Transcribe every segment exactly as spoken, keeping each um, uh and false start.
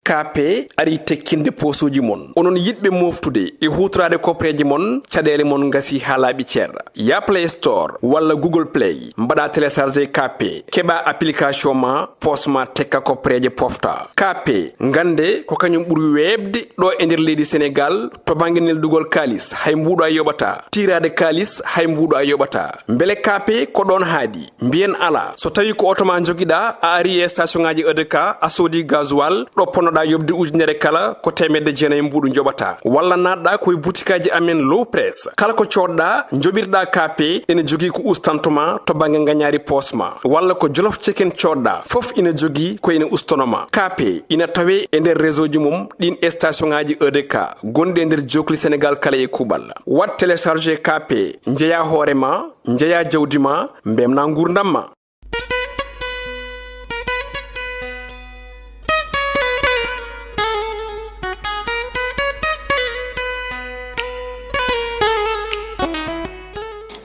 K P ari tekkinde poosuuji mon. Onon yiɗɓe mooftude e huutoraade koppareeje mon, caɗeele mon ngasii haa laaɓi cer. Yah Play Store walla Google Play, mbaɗaa télécharger K P, keɓaa application ma, poos ma tekka koppareeje pofta. K P, ngannde ko kañum ɓuri weeɓde ɗo e nder leydi Senegaal to bannge neldugol kaalis, hay mbuuɗo a yoɓataa. Tiiraade kaalis, hay mbuuɗo a yoɓataa. Mbele K P ko ɗoon haaɗi? Mbiyen alaa. So tawii ko oto ma njogiɗaa, a arii e station ŋaaji E D K, a soodii gasoil, ɗo ponnoɗaa yoɓde ujunere kala, ko teemedde jeenayi mbuuɗu njoɓataa. Walla naatɗaa ko e butikaaji amen Low Press. Kala ko coodɗaa, njoɓirɗaa K P, ene jogii ko ustanto ma to bannge ngañaari poos ma. Walla ko Jolof Chicken coodɗaa, fof ina jogii ko ene ustono ma. K P ina tawee e nder réseau ji mum ɗiin e station ŋaaji E D K gonɗi e nder jookli Senegaal kala e kuuɓal. Waɗ télécharger K P, njeyaa hoore ma, njeyaa jawdi ma, mbeltinaa nguurndam ma.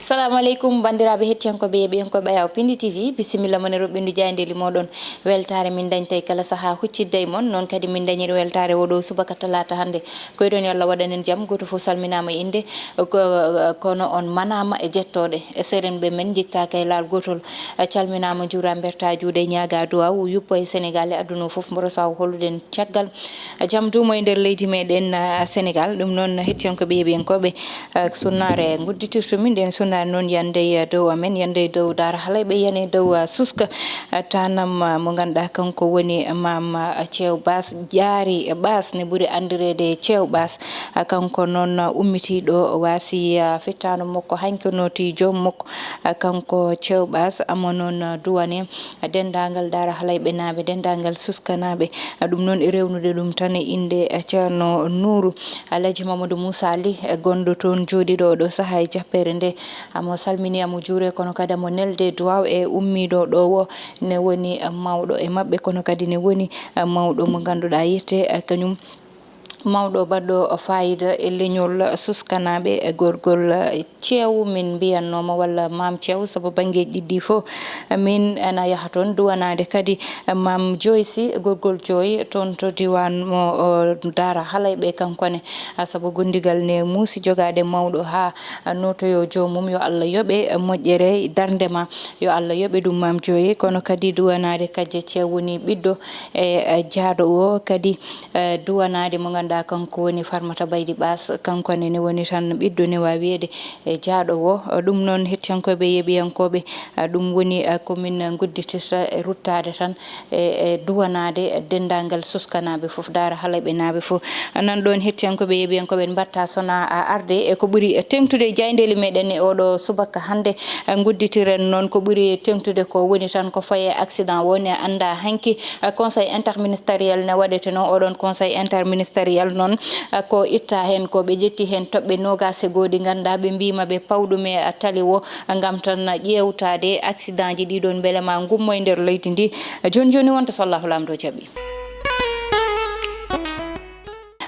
Salamu aleykum, banndiraaɓe hettiyankooɓe e yeeɓiyankooɓe Ayaw Pindi T V. Bisimilla mon e roɓɓindu jaayndeeli mooɗon. Weltaare min dañta e kala sahaa huccidde e mon. Noon kadi min dañiri weltaare oo ɗoo subaka talaata hannde. Ko iɗon yo Allah waɗan en jam. Gooto fof salminaama e innde, ko-, kono on manaama e jettooɗe. E seerenɓe men njettaaka e laal gootol. Calminaama, njuuraama, mbertaa juuɗe, ñaagaa duwaaw, yuppo e Senegaal e aduna o fof, mboɗo saw holluɗen caggal jam duumo e nder leydi meɗen, ah, Senegaal. Ɗum noon, hettiyankooɓe, yeeɓiyankooɓe, ah, sunnaare ngudditirtumi. Nden sunnaare noon yande e dow amen, yande e dow Daara Halayɓe, yane e dow, ah, suska, ah, tanam, ah, mo ngannduɗaa kanko woni Maam, ah, Ceew Baas, Jaari Baas, ne ɓuri anndireede Ceew Baas. Ah, kanko noon, ah, ummitiiɗo waasi, ah, fittaandu makko, hanki nooti joom makko. Ah, kanko Ceew Baas, amo noon, ah, duwane, ah, denndaangal Daara Halayɓe naaɓe, denndaangal suskanaaɓe. Ah, ɗum noon e rewnude ɗum tan e innde, ah, Ceerno Nuuru Alhaji Mamadou Moussa Ly, eh, gonɗo toon jooɗiiɗo oo ɗoo sahaa e jappeere nde. Amo salmini, amo juure, kono kadi amo nelde duwaaw e ummiiɗo ɗo o, ne woni, eh, mawɗo e maɓɓe, kono kadi ne woni, eh, mawɗo mo ngannduɗaa yette, eh, kañum mawɗo baɗɗo faayida e leñol suskanaaɓe, e gorgol, eh, Ceew min mbiyannooma, walla Maam Ceew, sabu banngeeji ɗiɗi fof min ena yaha toon. Duwanaade kadi Maam Jooy Sy, gorgol Jooy, toon to diiwaan mo, o, Daara Halayɓe, kankone, a, sabu gondigal ne muusi jogaade mawɗo haa nootoyoo joomum. Yo Allah yoɓe moƴƴere darnde ma, yo Allah yoɓe ɗum, Maam Jooy. Kono kadi duwanaade Kajja Ceew woni ɓiɗɗo e, e, jaaɗo o kadi. Eh, duwanaade mo ngannduɗaa kanko woni Farmata Baydi Ɓaas, kanko ne, ne woni tan ɓiɗɗo ne waawi wiyeede e jaaɗo o. Eh, ɗum noon, hettiyankooɓe, yeeɓiyankooɓe, eh, ɗum woni, eh, ko min ngudditirta e ruttaade tan e, e duwanaade denndaangal suskanaaɓe fof, Daara Halayɓe naaɓe fof. Nan ɗoon, hettiyankooɓe, yeeɓiyankooɓe, en mbaɗta sona a arde e ko ɓuri teeŋtude e jaayndeeli meɗen e oɗo subaka hannde. Eh, ngudditiren noon ko ɓuri teeŋtude ko woni tan ko faye accident o ne annda hanki. Eh, conseil interministériel ne waɗeteno. Oɗon conseil interministériel noon, eh, ko itta heen ko ɓe ƴetti heen toɓɓe noogaas e goo ɗi ngannduɗaa ɓe mbiima ɓe paw ɗum e, eh, tali o, eh, ngam tan ƴeewtaade accident ji ɗiɗon mbele ma ngummo e nder leydi ndi. Eh, jooni jooni wonta so Allahu Laamɗo jaɓi.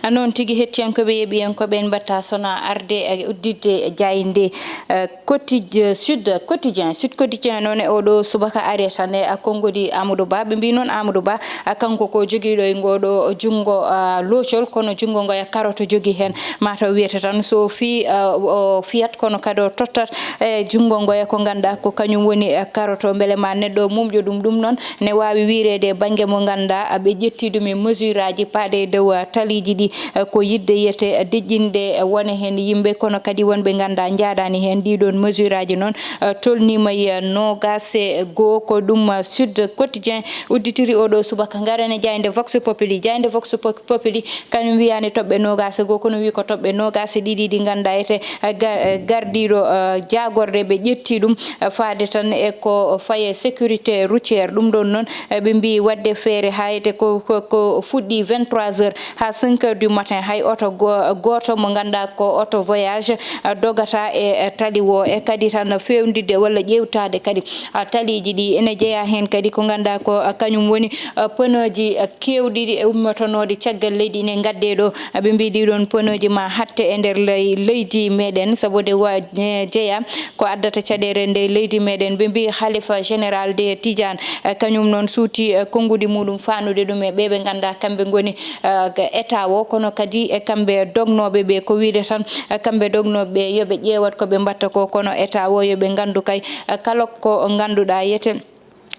Ah, noon tigi, hettiyankooɓe, yeeɓiyankooɓe, en mbaɗta sona arde e udditde jaaynde, eh, Quotid-, Sud Quotidien. Sud Quotidien noon e oɗo subaka ari tan e, ah, konngodi Amadou Ba. Ɓe mbii noon Amadou Ba, ah, kanko ko jogiiɗo e ngoɗo junngo, ah, loocol, kono junngo ngoya karoto jogii heen. Mataw wiyata tan so fi-, ah, o fiyat, kono kadi o tottat e junngo ngoya ko ngannduɗaa ko kañum woni, eh, karoto, mbele ma neɗɗo mumƴo ɗum. Ɗum noon ne waawi wiyreede e bannge mo ngannduɗaa, ah, ɓe ƴetti ɗum e mesure aji paaɗe e dow, ah, taliiji ɗi, eh, ko yiɗde yiyete, eh, deƴƴinde, eh, wona heen yimɓe, kono kadi wonɓe ngannduɗaa njaadaani heen. Ɗiɗon mesure aji noon, eh, tolniima e, eh, noogaas e goo. Ko ɗum, eh, Sud Quotidien udditiri oɗo subaka. Ngaren e jaaynde Vox Populi. Jaaynde Vox Pop-, Populi kañum wiyaani toɓɓe noogaas e goo, kono wii ko toɓɓe noogaas e ɗiɗi ɗi ngannduɗaa ete, eh, ga-, eh, gardiiɗo, eh, jaagorɗe ɓe ƴetti ɗum, eh, faade tan e ko faye sécurité routière. Ɗum ɗoon noon, eh, ɓe mbii waɗde feere haa ete ko, ko, ko fuɗɗii vingt-trois heures haa cinq heures du matin, hay oto go- gooto mo ngannduɗaa ko oto voyage, eh, dogata e, eh, tali o, e kadi tan fewndirde walla ƴeewtaade kadi, ah, taliiji ɗi. Ene jeyaa heen kadi ko ngannduɗaa ko, ah, kañum woni, ah, pneuji, ah, keewɗi ɗi e ummotonooɗi caggal leydi ine ngaddee ɗo. Ah, ɓe mbii ɗii ɗoon pneuji ma hatte e nder ley-, leydi meɗen, sabu de wa-, eh, jeyaa ko addata caɗeele nde leydi meɗen. Ɓe mbii Khalifa Général de Tidiane, eh, kañum noon suuti, eh, konnguɗi muɗum faanude ɗum e ɓee ɓe ngannduɗaa kamɓe ngoni, eh, état o, kono kadi e kamɓe dognooɓe ɓe, ko wiyde tan, eh, kamɓe dognooɓe ɓe yo ɓe ƴeewat ko ɓe mbaɗta ko, kono état o yo ɓe nganndu kay, eh, kala ko ngannduɗaa yete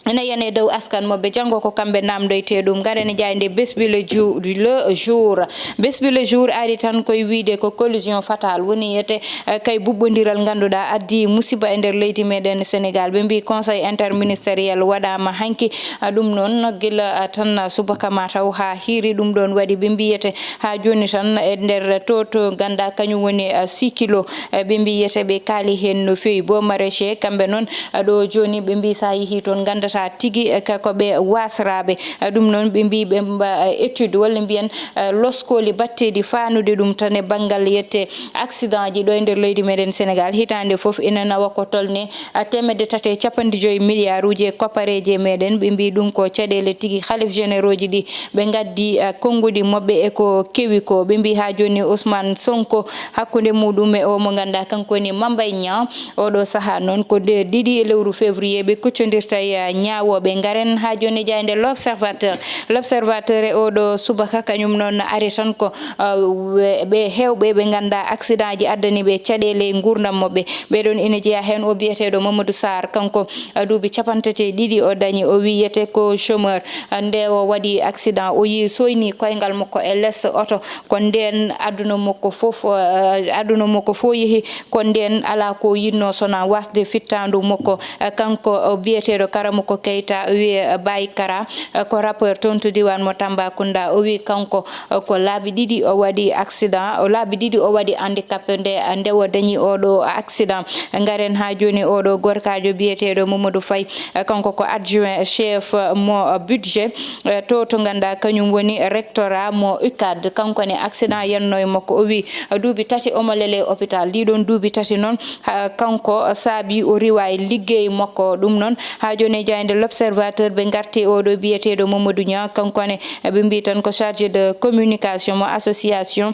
ene yiyee e dow askan maɓɓe. Janngo ko kamɓe naamndoytee ɗum. Ngaren e jaaynde Bés Bi Le Jou-, Le Jour. Bés Bi Le Jour ari tan koye wiyde ko collision fatale woni yete, eh, kay buɓɓondiral ngannduɗaa addi musiba e nder leydi meɗen Sénégal. Ɓe mbii conseil interministériel waɗaama hanki, ah, ɗum noon gila, ah, tan subaka mataw haa hiiri. Ɗum ɗoon waɗi ɓe mbiyete haa jooni tan e nder to, to ngannduɗaa kañum woni, ah, six kilo. Eh, ɓe mbiyete ɓe kaali heen no feewi. Bo maraîcher kamɓe noon, ah, ɗo jooni ɓe mbii so a yehii toon nganndataa tigi, eh, ka ko ɓe waasraaɓe. Eh, ɗum noon ɓe mbii ɓe mba, eh, étude walla mbiyen, eh, loskooli batteeɗi faanude ɗum tan e banngal yette accident ji ɗo e nder leydi meɗen Sénégal. Hitaande fof ina nawa ko tolnee, ah, teemedde tati e capanɗe joyi milliard uji e koppareeji e meɗen. Ɓe mbii ɗum ko caɗeele tigi Khalif généraux ji ɗi ɓe ngaddi, ah, konnguɗi maɓɓe e ko kewi ko. Ɓe mbii haa jooni Ousmane Sonko hakkunde muɗum e o mo ngannduɗaa kanko woni Mame Mbaye Niang. Oɗo sahaa noon ko nde ɗiɗi e lewru février ɓe kuccondirta e, ah, ñaawooɓe. Ngaren haa jooni e jaaynde L'Observateur. L'Observateur e oɗo subaka kañum noon ari tan ko, ah, we-, ɓe heewɓe ɓe ngannduɗaa accident ji addani ɓe caɗeele e nguurndam maɓɓe. Ɓee ɗoon ina jeyaa heen o biyeteeɗo Mamadou Sarr, kanko, ah, duuɓi capanɗe tati e ɗiɗi o dañi, o wiyete ko chômeur. Ah, nde o waɗi accident, o yii soyni koyngal makko e les oto. Ko ndeen aduna makko fof, eh, aduna makko fof yehi. Ko ndeen alaa ko yiɗnoo sonaa wasde fittaandu makko. Eh, kanko, eh, biyeteeɗo Karamoko Keita, o wiye, eh, Baye Kara, eh, ko rappeur toon to diiwaan mo Tambacounda. O wii kanko, eh, ko laabi ɗiɗi o waɗi accident, o laabi ɗiɗi o waɗi handicapé nde, nde o dañi oɗo accident. Ngaren haa jooni oɗo gorkaajo biyeteeɗo Mamadou Faye, eh, kanko ko adjoint chef, eh, mo, eh, budget, eh, to, to ngannduɗaa kañum woni rectorat mo UCAD. Kanko ne accident yannoo e makko, o wii, eh, duuɓi tati omo lelee hôpital. Ɗii ɗoon duuɓi tati noon, ha, kanko saabi o riiwa e liggey makko. Ɗum noon haa jooni e jaaynde L'Observateur ɓe ngarti oɗo biyeteeɗo Mamadou Niang, kanko ne, eh, ɓe mbii tan ko chargé de communication mo association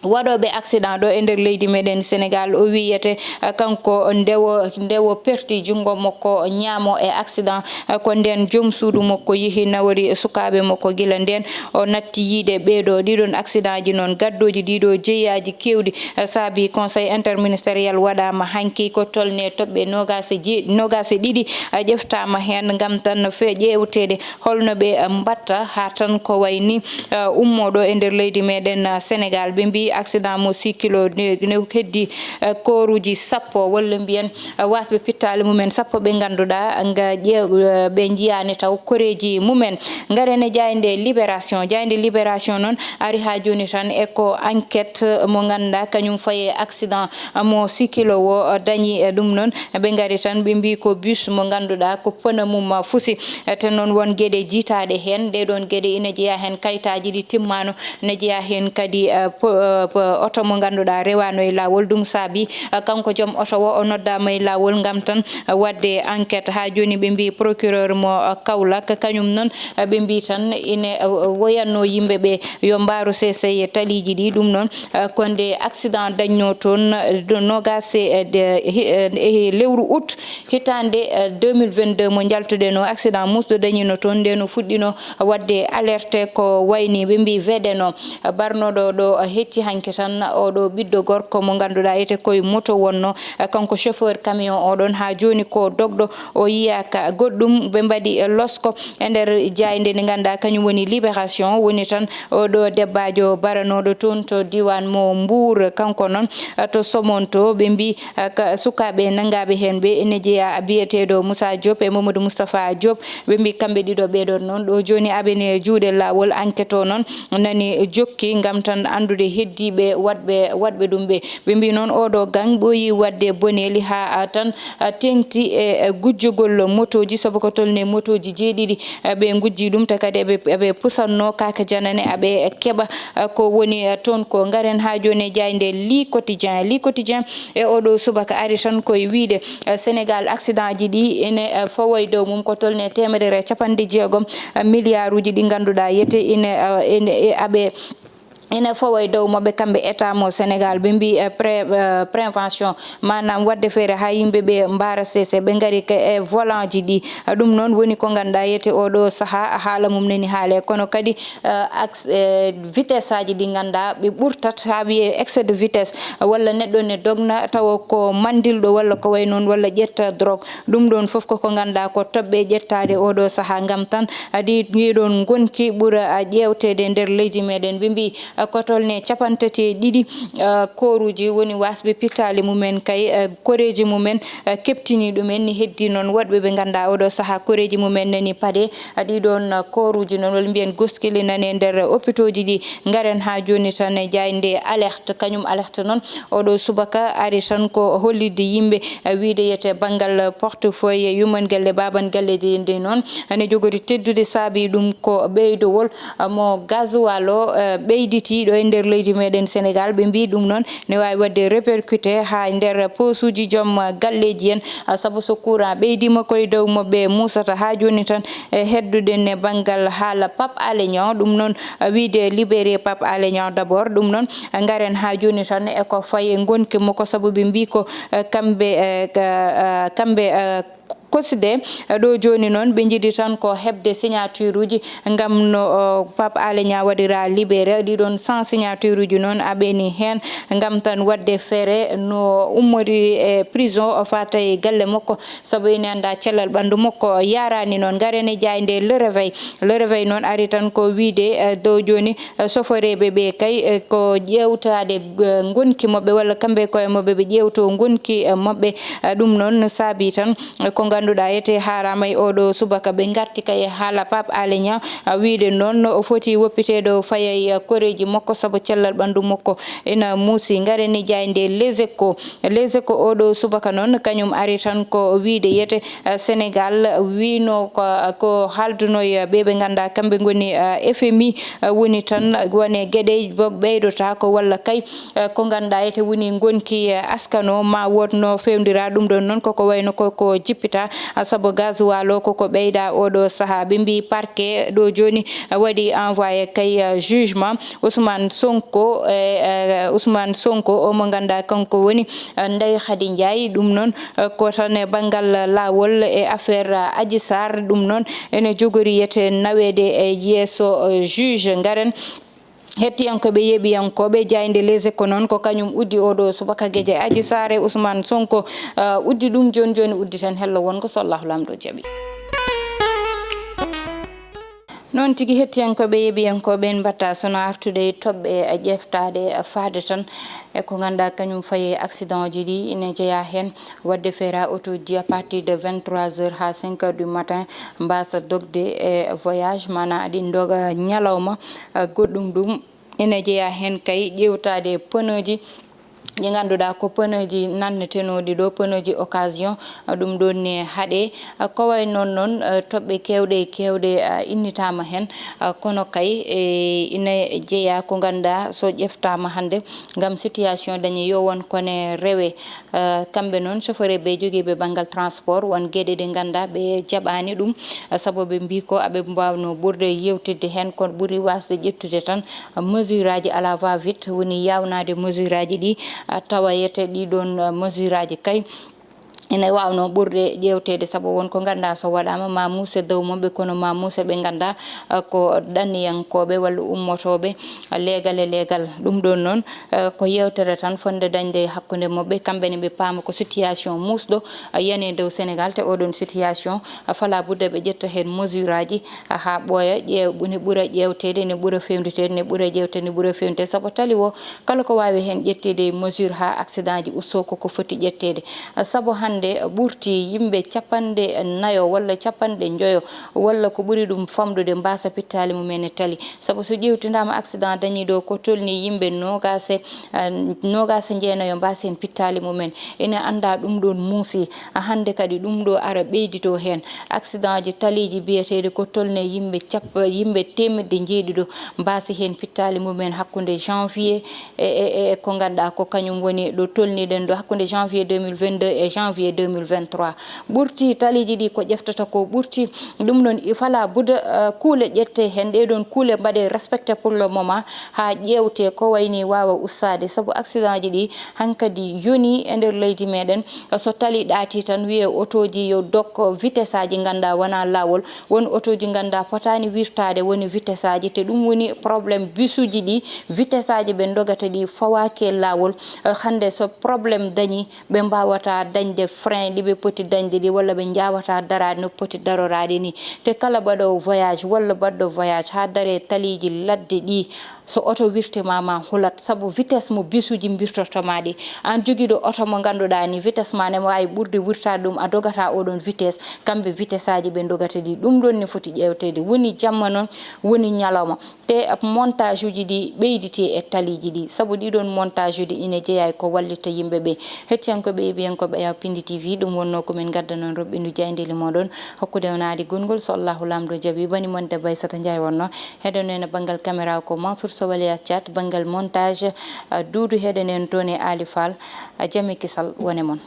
waɗooɓe accident ɗo e nder leydi meɗen Sénégal. O wiyete, eh, kanko nde o, nde o perti junngo makko ñaamo e accident, eh, ko ndeen joom suudu makko yehi nawori sukaaɓe makko. Gila ndeen o natti yiide ɓeeɗo. Ɗiɗon accident ji noon gaddooji ɗiɗo jeyaaji keewɗi, eh, saabi conseil interministériel waɗaama hanki ko tolnee toɓɓe noogaas e jee-, noogaas e ɗiɗi, eh, ƴeftaama heen ngam tan fe-, ƴeewteede holno ɓe, eh, mbaɗta haa tan ko wayi ni, eh, ummoo ɗo e nder leydi meɗen, eh, Sénégal. Ɓe mbii accident mo six kilo ne, ne heddii, eh, kooruuji sappo, walla mbiyen, eh, waasɓe pittaali mumen sappo ɓe ngannduɗaa nga ƴeew-, eh, ɓe njiyaani taw koreeji mumen. Ngaren e jaaynde Libération. Jaaynde Libération noon ari haa jooni tan e ko enquête mo ngannduɗaa kañum faye accident mo six kilo o dañi. E ɗum noon, ɓe ngari tan, ɓe mbii ko bus mo ngannduɗaa ko pneu mum fusi. E te noon, won geɗe jiytaaɗe heen. Ɗee ɗoon geɗe ina jeyaa heen kayitaaji ɗi timmaano, ina jeyaa heen kadi, eh, po-, eh, po-, oto mo ngannduɗaa rewaano e laawol. Ɗum saabi, eh, kanko joom oto o, o noddaama e laawol ngam tan, eh, waɗde enquête. Haa jooni ɓe mbii procureur mo, eh, Kaolack, kañum noon, eh, ɓe mbii tan ine, eh, woyatnoo yimɓe ɓe yo mbaaru sesey e taliiji ɗi. Ɗum noon, eh, ko nde accident dañnoo toon, eh, do-, noogaas e, eh, de-, he-, eh, e lewru août hitaande, eh, deux mille vingt-deux mo njaltuɗen o. Accident muusɗo dañino toon, nde no fuɗɗino waɗde alerte ko wayni ɓe mbii V D no, eh, barnooɗo ɗo, eh, hecci hanki tan oɗo ɓiɗɗo gorko mo ngannduɗaa ete koye moto wonno, eh, kanko chauffeur camion oɗon. Haa jooni ko dogɗo, o yiyaaka goɗɗum. Ɓe mbaɗi, eh, losko e nder jaaynde nde ngannduɗaa kañum woni Libération, woni tan oɗo debbaajo baranooɗo toon to diiwaan mo Mbour. Kanko noon, eh, to Somone to, ɓe mbii, eh, ka sukaaɓe nanngaaɓe heen ɓe ene jeyaa biyeteeɗo Moussa Diop e Mamadou Moustapha Diop. Ɓe mbii kamɓe ɗiɗo ɓee ɗoon noon, ɗo jooni aɓene juuɗe laawol. Enquête o noon nani jokki ngam tan anndude heddi diiɓe waɗɓe waɗɓe ɗum ɓe. Ɓe mbii noon, ooɗo gang ɓooyi waɗde boneeli haa, a, tan, a, teeŋti e, e gujjugol motooji, sabu ko tolni motooji jeeɗiɗi, a, ɓe ngujji ɗum, te kadi eɓe, eɓe pusatnoo kaake janane, aɓe keɓa, a, ko woni, a, toon ko. Ngaren haa jooni e jaaynde Le Quotidien. Le Quotidien e ooɗo subaka ari tan koye wiyde, a, Senegaal, accident ji ɗi ene, a, fawa e dow mum ko tolni e teemedere e capanɗe jeegom, a, miliyaaruuji ɗi ngannduɗaa yete ene, a, ene, e, aɓe ene fawa e dow maɓɓe kamɓe état mo Sénégal. Ɓe mbii, eh, pré-, eh, prévention, maanaam waɗde feere haa yimɓe ɓe mbaara sese, ɓe ngari ka e volant ji ɗi. Eh, ɗum noon woni ko ngannduɗaa yete ooɗo sahaa haala mum nani haale. Kono kadi, eh, aks-, eh, vitesse aji ɗi ngannduɗaa ɓe ɓurtat haa wiyee excès de vitesse, walla neɗɗo ne dogna tawa ko manndilɗo walla ko wayi noon, walla ƴetta drogue. Ɗum ɗoon fof koko ngannduɗaa ko toɓɓe ƴettaade ooɗo sahaa ngam tan adi ɗiɗoon ngonki ɓura, a, ƴeewteede nder leydi meɗen. Ɓe mbii, a, ko tolne capanɗe tati e ɗiɗi, a, kooruuji woni waasɓe pittaali mumen kay, a, koreeji mumen, a, keɓtini ɗumen. Ni heddi noon woɗɓe ɓe ngannduɗaa ooɗo sahaa koreeji mumen nani paɗe, a, ɗiɗoon, a, kooruuji noon walla mbiyen goskili nani e nder opitooji ɗi. Ngaren haa jooni tan e jaaynde Alerte, kañum Alerte noon ooɗo subaka ari tan ko hollitde yimɓe, eh, wiyde yete banngal portefeuille yumman galle, baaban galleeji ɗi noon ene jogori teddude, saabi ɗum ko ɓeydowol, eh, mo gasoil o, eh, ɓeyditi ɗo e nder leydi meɗen Sénégal. Ɓe mbii ɗum noon ne waawi waɗde répercuté haa nder poosuuji joom galleeji en, ah, sabu so courant ɓeydiima koye dow mo ɓe muusata. Haa jooni tan e hedduɗen e banngal haala Pape Alé Niang. Ɗum noon, eh, wiyde libéré Pape Alé Niang d'abord. Ɗum noon, eh, ngaren haa jooni tan e ko fayi e ngonki makko, sabu ɓe mbii ko, eh, kamɓe, eh, ka-, eh, kamɓe, eh, kosde, eh, ɗo jooni noon ɓe njiɗi tan ko heɓde signature uji ngam no, oh, Pape Alé Niang waɗira libéré. Ɗiɗon cent signature uji noon aɓeni heen ngam tan waɗde feere no ummori e prison o fata e galle makko. Sabu ene annda cellal ɓanndu makko yaraani noon. Ngaren e jaaynde Le Réveil. Le Réveil noon ari tan ko wiyde, eh, dow jooni, eh, soforeeɓe ɓe kay, eh, ko ƴeewtaade, eh, ngonki maɓɓe walla kamɓe koye maɓɓe ɓe ƴeewto ngonki, eh, maɓɓe. Eh, ɗum noon saabi tan, eh, ko ngannduɗaa ete haaraama e ooɗo subaka ɓe ngarti kay e haala Pape Alé Niang, ah, wiyde noon o foti woppiteede o faya e, eh, koreeji makko sabu cellal ɓanndu makko ina muusi. Ngaren e jaaynde Les Échos. Les Échos ooɗo subaka noon, kañum ari tan ko wiyde yete, eh, Sénégal wiino ko, ko haalduno e ɓe ɓe ngannduɗaa kamɓe ngoni, eh, F M I, eh, woni tan wone geɗe bo-, ɓeydotaako walla kay, eh, ko ngannduɗaa yete woni ngonki, eh, askano ma woodno fewndira. Ɗum ɗoon noon koko wayno koko jippita, ah, sabu gasoil o koko ɓeyda ooɗo sahaa. Ɓe mbii parquet ɗo jooni, eh, waɗi envoyé kay, eh, jugement. Ousmane Sonko, e, e, Ousmane Sonko, o mo ngannduɗaa kanko woni, e, Ndeye Khady Ndiaye. Ɗum noon, e, ko tan e banngal laawol e affaire, e, Adji Sarr. Ɗum noon ene jogori yete naweede e yeeso, e, juge. Ngaren hettiyankooɓe, yeeɓiyankooɓe, jaaynde Les Échos noon ko kañum uddi ooɗo subaka geje Adji Sarr e Ousmane Sonko, e, uddi ɗum jooni jooni, uddi tan hello wongo so Allahu Laamɗo jaɓi. Noon tigi, hettiyankooɓe, yeeɓiyankooɓe, en mbaɗta sona artude e toɓɓe ƴeftaaɗe faade tan e ko ngannduɗaa kañum fayi e accident ji ɗi ina jeyaa heen. Waɗde feera otooji à partir de vingt-trois heures haa cinq heures du matin mbaasa dogde e voyage, maanaa aɗi ndoga ñalawma, goɗɗum ɗum ina jeyaa heen kay ƴeewtaade pneu ji ɗi ngannduɗaa ko pneuji nannetenooɗi ɗo, pneuji occasion, ɗum ɗoon ne haaɗe. Ko wayi noon noon, eh, toɓɓe keewɗe e keewɗe, eh, innitaama heen, eh, kono kay, eh, ina jeyaa ko ngannduɗaa so ƴeftaama hannde ngam situation dañi yo won kone rewe. Eh, kamɓe noon, chauffeur ɓe jogiiɓe banngal transport, won geɗe ɗe ngannduɗaa ɓe jaɓaani ɗum, eh, sabu ɓe mbii ko aɓe mbaawno ɓurde yewtidde heen, kono ɓuri waasde ƴettude tan mesure aji à la va-vite, woni yaawnaade mesure aji ɗi, a, tawa yete ɗi ɗoon, a, mesure aji kay ene waawno ɓurde ƴeewteede, sabu won ko ngannduɗaa so waɗaama ma muuse dow maɓɓe, kono ma muuse ɓe ngannduɗaa, a, ko ɗanniyankooɓe walla ummotooɓe, a, leegal e leegal. Ɗum ɗoon noon, a, ko yeewtere tan fotnde dañde e hakkunde maɓɓe, kamɓe ne ɓe paama ko situation muusɗo, a, yani e dow Sénégal, te oɗoon situation, a, fala budda ɓe ƴetta heen mesure aji, haa ɓooya, ƴeew-, ne ɓura ƴeewteede, ne ɓura feewniteede, ne ɓura ƴeewteede, ne ɓura feewniteede. Sabu tali o, kala ko waawi heen ƴetteede e mesure haa accident ji usto, koko foti ƴetteede. Sabu hannde, ɓurti yimɓe capanɗe nayo walla capanɗe njoyo walla ko ɓuri ɗum famɗude mbaasa pittaali mumen e tali. Sabu so ƴeewtindaama accident dañiiɗo ko tolni yimɓe noogaas e, eh, noogaas e jeenayo mbaasi heen pittaali mumen. Ene anndaa ɗum ɗoon muusi. Hannde kadi ɗum ɗo ara ɓeyditoo heen. Accident ji taliiji biyeteeɗi ko tolni yimɓe cap-, yimɓe teemedde njeeɗiɗo mbaasi heen pittaali mumen hakkunde janvier e, e, e ko ngannduɗaa ko kañum woni ɗo tolniɗen ɗo hakkunde janvier deux mille vingt-deux e janvier deux mille vingt-trois. Ɓurti taliiji ɗi ko ƴeftata ko ɓurti. Ɗum noon, il fala budda, eh, kuule ƴette heen, ɗee ɗoon kuule mbaɗe respecté pour le moment, haa ƴeewte ko wayni waawa ustaade. Sabu accident ji ɗi hankadi yoni e nder leydi meɗen. So tali ɗaati tan, wiyee otooji yo dok vitesse aji ngannduɗaa wonaa laawol. Won otooji ngannduɗaa potaani wirtaade woni vitesse aji, te ɗum woni problème bisuji ɗi, vitesse aji ɓe ndogata ɗi fawaaki e laawol. Eh, hannde so problème dañi, ɓe mbaawata dañde frein ɗi ɓe poti dañde ɗi, walla ɓe njaawata daraade no poti daroraade ni. Te kala baɗoowo voyage walla baɗɗo voyage haa daree taliiji ladde ɗi, so oto wirtima ma hulat, sabu vitesse mo bisuji mbirtorto ma ɗi. Aan jogiiɗo oto mo ngannduɗaa ni, vitesse ma ne waawi ɓurde wirtaade ɗum, a dogata oɗon vitesse, kamɓe vitesse aji ɓe ndogata ɗi. Ɗum ɗoon ne foti ƴeewteede. Woni jamma noon, woni ñalawma. Te montage uji ɗi ɓeyditi e taliiji ɗi, sabu ɗiɗon montage uji ina jeyaa e ko wallitta yimɓe ɓe. Hettiyankooɓe e yeeɓiyankooɓe Yaw Pindi T V, ɗum wonnoo ko min ngaddanoo on roɓɓindu jaayndeeli mooɗon. Hokkude on aadi gongol, so Allahu Laamɗo jaɓi, bani mon debbo Aysata Njaay wonnoo. Heɗen en banngal caméra ko Mansour Sow Waliya Thiat, banngal montage, ah, Duudu heɗen en toon e Ali Fall, ah, jam e kisal wone mon.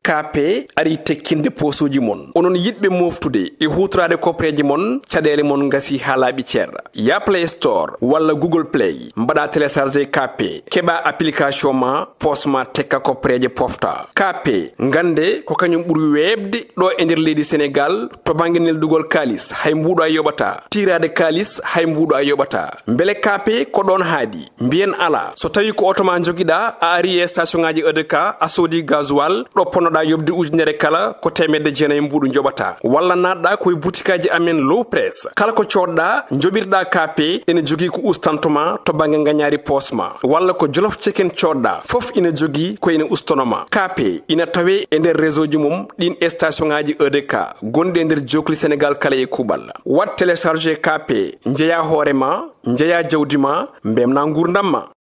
K P ari tekkinde poosooji mon. Onon yiɗɓe mooftude e huutoraade kopreeje mon, caɗeele mon ngasi haa laaɓi cer. Yaa Play Store walla Google Play, mbaɗa télécharger K P, keɓa application ma, poos ma tekka kopreeje pofta. K P, ngannde ko kañum ɓuri weeɓde ɗo e nder leydi Senegaal to bannge neldugol kaalis, hay mbuuɗo a yoɓata. Tiiraade kaalis, hay mbuuɗo a yoɓata. Mbele K P ko ɗoon haaɗi? Mbiyen alaa. So tawii ko oto ma njogiɗaa, a ari e station ŋaaji E D K, a soodi gasoil, ɗo ponnoɗaa yoɓde ujunere kala, ko teemedde jeenayi mbuuɗu njoɓataa. Walla naatɗaa ko e butikaaji amen Low Press. Kala ko coodɗaa, njoɓirɗaa K P, ene jogii ko ustanto ma to bannge ngañaari poos ma. Walla ko Jolof Chicken coodɗaa, fof ina jogii ko ene ustono ma. K P ina tawee e nder réseau ji mum ɗiin station ŋaaji E D K gonɗi e nder jookli Senegaal kala e kuuɓal. Waɗ télécharger K P, njeyaa hoore ma, njeyaa jawdi ma, mbemnaa nguurndam ma.